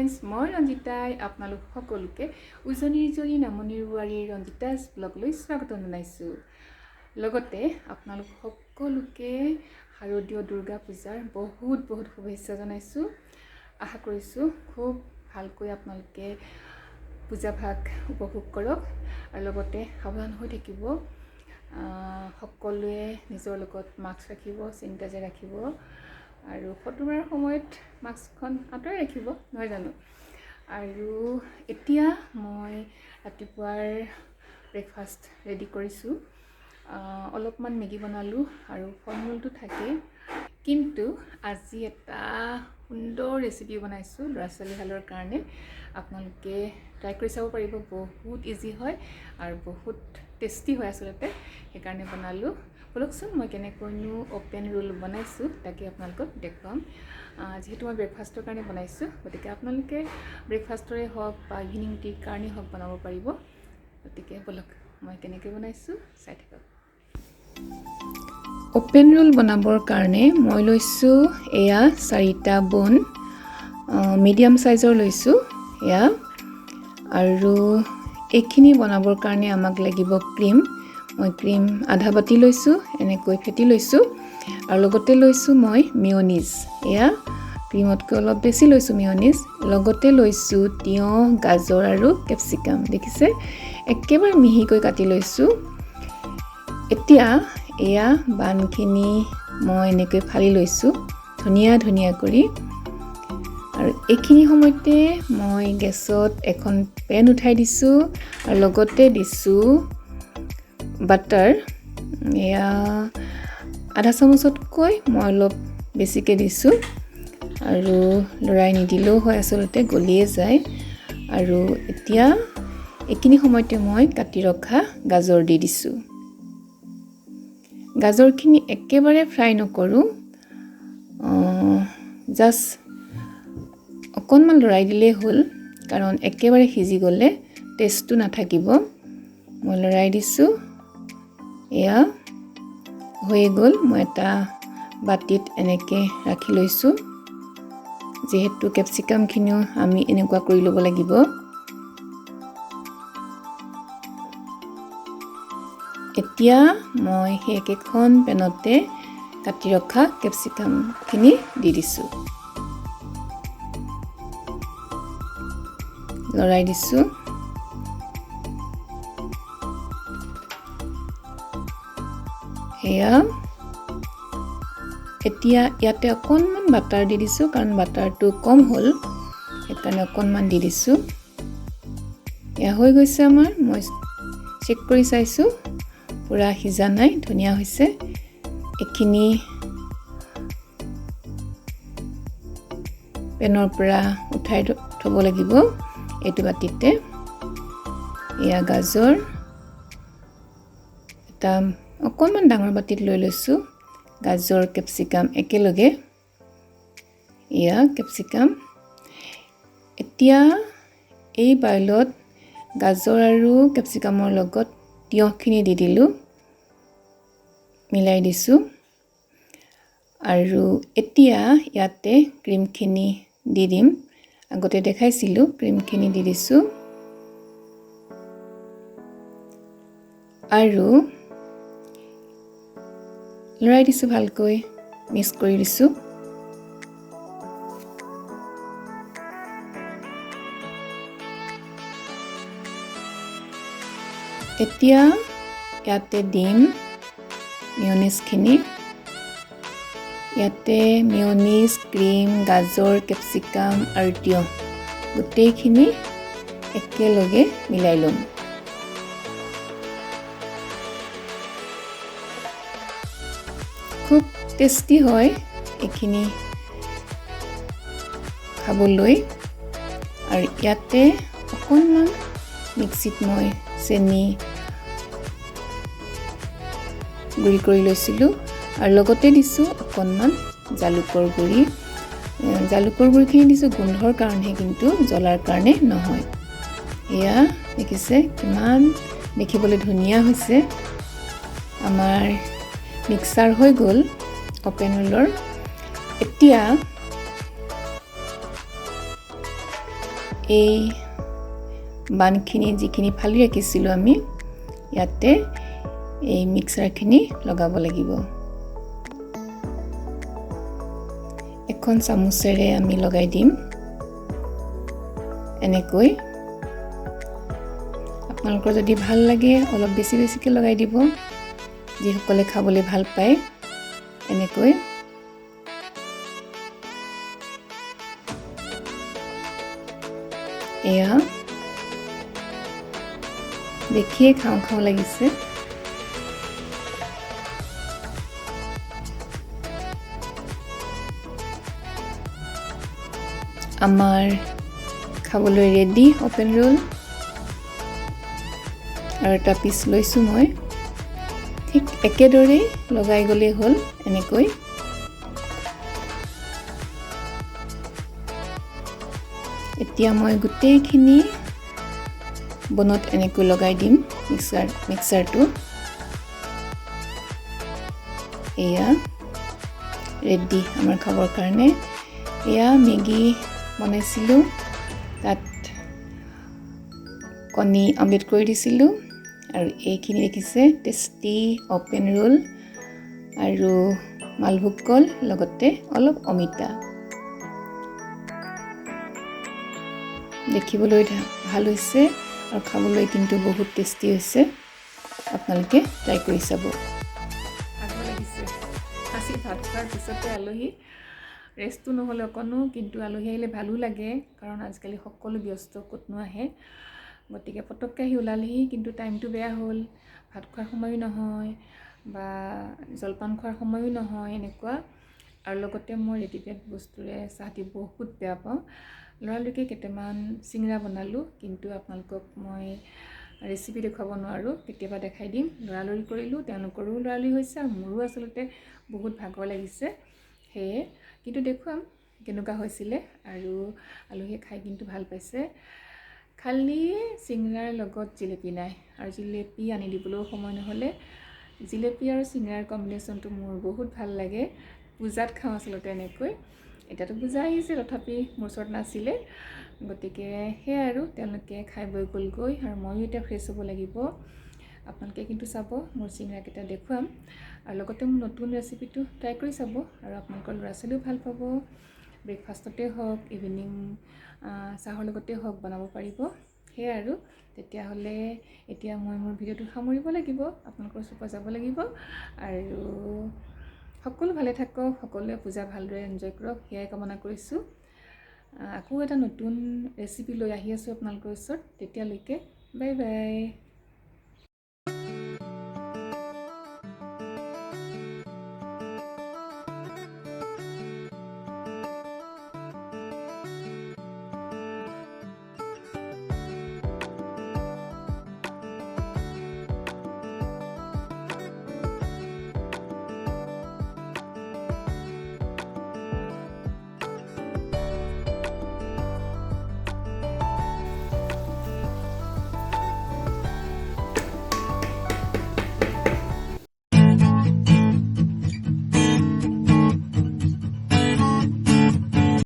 Friends, মই ৰঞ্জিতাই আপোনালোক সকলোকে উজনিৰ জৰী নামনিৰ বোৱাৰীৰ ৰঞ্জিতাছ ব্লগলৈ স্বাগতম জনাইছোঁ। লগতে আপোনালোক সকলোকে শাৰদীয় দুৰ্গা পূজাৰ বহুত বহুত শুভেচ্ছা জনাইছোঁ। আশা কৰিছোঁ খুব ভালকৈ আপোনালোকে পূজাভাগ উপভোগ কৰক আৰু লগতে সাৱধান হৈ থাকিব। সকলোৱে নিজৰ লগত মাস্ক ৰাখিব, চেনিটাইজাৰ ৰাখিব আৰু ফটো মাৰাৰ সময়ত মাস্কখন আঁতৰাই ৰাখিব, নহয় জানো? আৰু এতিয়া মই ৰাতিপুৱাৰ ব্ৰেকফাষ্ট ৰেডি কৰিছোঁ। অলপমান মেগী বনালোঁ আৰু ফল মূলটো থাকেই, কিন্তু আজি এটা সুন্দৰ ৰেচিপি বনাইছোঁ ল'ৰা ছোৱালীহালৰ কাৰণে। আপোনালোকে ট্ৰাই কৰি চাব পাৰিব, বহুত ইজি হয় আৰু বহুত টেষ্টি হয় আচলতে, সেইকাৰণে বনালোঁ। ব'লকচোন মই কেনেকৈনো অ'পেন ৰোল বনাইছোঁ তাকে আপোনালোকক দেখুৱাম। যিহেতু মই ব্ৰেকফাষ্টৰ কাৰণে বনাইছোঁ, গতিকে আপোনালোকে ব্ৰেকফাষ্টৰে হওক বা ইভিনিং টিৰ কাৰণেই হওক বনাব পাৰিব। গতিকে ব'লক মই কেনেকৈ বনাইছোঁ চাই থাকক। অ'পেন ৰোল বনাবৰ কাৰণে মই লৈছোঁ এয়া 4টা বন, মিডিয়াম চাইজৰ লৈছোঁ এয়া। আৰু এইখিনি বনাবৰ কাৰণে আমাক লাগিব ক্ৰীম। মই ক্ৰীম আধা বাতি লৈছোঁ, এনেকৈ ফেটি লৈছোঁ। আৰু লগতে লৈছোঁ মই মিয়নিজ, এয়া ক্ৰীমতকৈ অলপ বেছি লৈছোঁ মিয়নিজ। লগতে লৈছোঁ তিয়ঁহ, গাজৰ আৰু কেপচিকাম, দেখিছে একেবাৰে মিহিকৈ কাটি লৈছোঁ। এতিয়া এয়া বানখিনি মই এনেকৈ ফালি লৈছোঁ ধুনীয়া ধুনীয়া কৰি। আৰু এইখিনি সময়তে মই গেছত এখন পেন উঠাই দিছোঁ আৰু লগতে দিছোঁ বাটাৰ। এয়া আধা চামুচতকৈ মই অলপ বেছিকৈ দিছোঁ আৰু লৰাই নিদিলেও হয়, আচলতে গলিয়ে যায়। আৰু এতিয়া এইখিনি সময়তে মই কাটি ৰখা গাজৰ দি দিছোঁ। গাজৰখিনি একেবাৰে ফ্ৰাই নকৰোঁ, জাষ্ট অকণমান লৰাই দিলেই হ'ল, কাৰণ একেবাৰে সিজি গ'লে টেষ্টটো নাথাকিব। মই লৰাই দিছোঁ, এয়া হৈয়ে গ'ল। মই এটা বাতিত এনেকৈ ৰাখি লৈছোঁ, যিহেতু কেপচিকামখিনিও আমি এনেকুৱা কৰি ল'ব লাগিব। এতিয়া মই সেই একেখন পেনতে কাটি ৰখা কেপচিকামখিনি দি দিছোঁ, লৰাই দিছোঁ। এয়া এতিয়া ইয়াতে অকণমান বাটাৰ দি দিছোঁ, কাৰণ বাটাৰটো কম হ'ল সেইকাৰণে অকণমান দি দিছোঁ। এয়া হৈ গৈছে আমাৰ, মই চেক কৰি চাইছোঁ, পূৰা সিজা নাই, ধুনীয়া হৈছে। এইখিনি পেনৰ পৰা উঠাই থ'ব লাগিব এইটো বাতিতে। এয়া গাজৰ এটা অকণমান ডাঙৰ বাতিত লৈ লৈছোঁ, গাজৰ কেপচিকাম একেলগে। এয়া কেপচিকাম। এতিয়া এই বাউলত গাজৰ আৰু কেপচিকামৰ লগত তিয়ঁহখিনি দি দিলোঁ, মিলাই দিছোঁ। আৰু এতিয়া ইয়াতে ক্ৰীমখিনি দি দিম, আগতে দেখাইছিলোঁ, ক্ৰীমখিনি দি দিছোঁ। আৰু লৰাই দিছোঁ, ভালকৈ মিক্স কৰি দিছোঁ। এতিয়া ইয়াতে দিম মিয়নিজখিনি। ইয়াতে মিয়নিজ, ক্ৰীম, গাজৰ, কেপচিকাম আৰু তিয়ঁহ গোটেইখিনি একেলগে মিলাই ল'ম। খুব টেষ্টি হয় এইখিনি খাবলৈ। আৰু ইয়াতে অকণমান মিক্সিত মই চেনি গুড়ি কৰি লৈছিলোঁ আৰু লগতে দিছোঁ অকণমান জালুকৰ গুড়ি। জালুকৰ গুড়িখিনি দিছোঁ গোন্ধৰ কাৰণেহে, কিন্তু জ্বলাৰ কাৰণে নহয়। এয়া দেখিছে কিমান দেখিবলৈ ধুনীয়া হৈছে। আমাৰ মিক্সাৰ হৈ গ'ল অ'পেন ৰোলৰ। এতিয়া এই বানখিনি যিখিনি ফালি ৰাখিছিলোঁ আমি ইয়াতে এই মিক্সাৰখিনি লগাব লাগিব। এখন চামুচেৰে আমি লগাই দিম এনেকৈ। আপোনালোকৰ যদি ভাল লাগে অলপ বেছি বেছিকৈ লগাই দিব, যিসকলে খাবলৈ ভাল পায় এনেকৈ। এয়া দেখিয়ে খাওঁ খাওঁ লাগিছে। আমাৰ খাবলৈ ৰেডি অ'পেন ৰোল। আৰু এটা পিচ লৈছোঁ মই, ঠিক একেদৰেই লগাই গ'লেই হ'ল এনেকৈ। এতিয়া মই গোটেইখিনি বনত এনেকৈ লগাই দিম মিক্সাৰটো। এয়া ৰেডি আমাৰ খাবৰ কাৰণে। এয়া মেগী বনাইছিলোঁ, তাত কণী অমলেট কৰি দিছিলোঁ। আৰু এইখিনি দেখিছে টেষ্টি অ'পেন ৰোল আৰু মালভোগ কল, লগতে অলপ অমিতা। দেখিবলৈ ভাল হৈছে আৰু খাবলৈ কিন্তু বহুত টেষ্টি হৈছে। আপোনালোকে ট্ৰাই কৰি চাব। ভাগৰ লাগিছে আজি ভাত খোৱাৰ পিছতে আলহী, ৰেষ্টটো নহ'লে অকণো, কিন্তু আলহী আহিলে ভালো লাগে, কাৰণ আজিকালি সকলো ব্যস্ত, ক'তনো আহে। গতিকে পটককৈ আহি ওলালহি, কিন্তু টাইমটো বেয়া হ'ল, ভাত খোৱাৰ সময়ো নহয় বা জলপান খোৱাৰ সময়ো নহয় এনেকুৱা। আৰু লগতে মই ৰেডিমেড বস্তুৰে চাহ দি বহুত বেয়া পাওঁ। লৰালৰিকৈ কেইটামান চিঙৰা বনালোঁ, কিন্তু আপোনালোকক মই ৰেচিপি দেখুৱাব নোৱাৰোঁ, কেতিয়াবা দেখাই দিম। লৰালৰি কৰিলোঁ, তেওঁলোকৰো লৰালৰি হৈছে আৰু মোৰো আচলতে বহুত ভাগৰ লাগিছে, সেয়ে কিন্তু দেখুৱাম কেনেকুৱা হৈছিলে। আৰু আলহীয়ে খাই কিন্তু ভাল পাইছে। খালি চিঙৰাৰ লগত জিলেপি নাই, আৰু জিলেপি আনি দিবলৈও সময় নহ'লে। জিলেপি আৰু চিঙৰাৰ কম্বিনেশ্যনটো মোৰ বহুত ভাল লাগে, পূজাত খাওঁ আচলতে এনেকৈ। এতিয়াতো পূজা আহিছে, তথাপি মোৰ ওচৰত নাছিলে, গতিকে সেয়াই আৰু তেওঁলোকে খাই বৈ গ'লগৈ আৰু ময়ো এতিয়া ফ্ৰেছ হ'ব লাগিব। আপোনালোকে কিন্তু চাব মোৰ চিঙৰাকেইটা দেখুৱাম, আৰু লগতে মোৰ নতুন ৰেচিপিটো ট্ৰাই কৰি চাব, আৰু আপোনালোকৰ ল'ৰা ছোৱালীও ভাল পাব। ব্ৰেকফাষ্টতে হওক, ইভিনিং চাহৰ লগতে হওক বনাব পাৰিব। সেয়াই আৰু তেতিয়াহ'লে এতিয়া মই মোৰ ভিডিঅ'টো সামৰিব লাগিব, আপোনালোকৰ ওচৰৰ পৰা যাব লাগিব। আৰু সকলো ভালে থাকক, সকলোৱে পূজা ভালদৰে এনজয় কৰক, সেয়াই কামনা কৰিছোঁ। আকৌ এটা নতুন ৰেচিপি লৈ আহি আছোঁ আপোনালোকৰ ওচৰত, তেতিয়ালৈকে বাই বাই।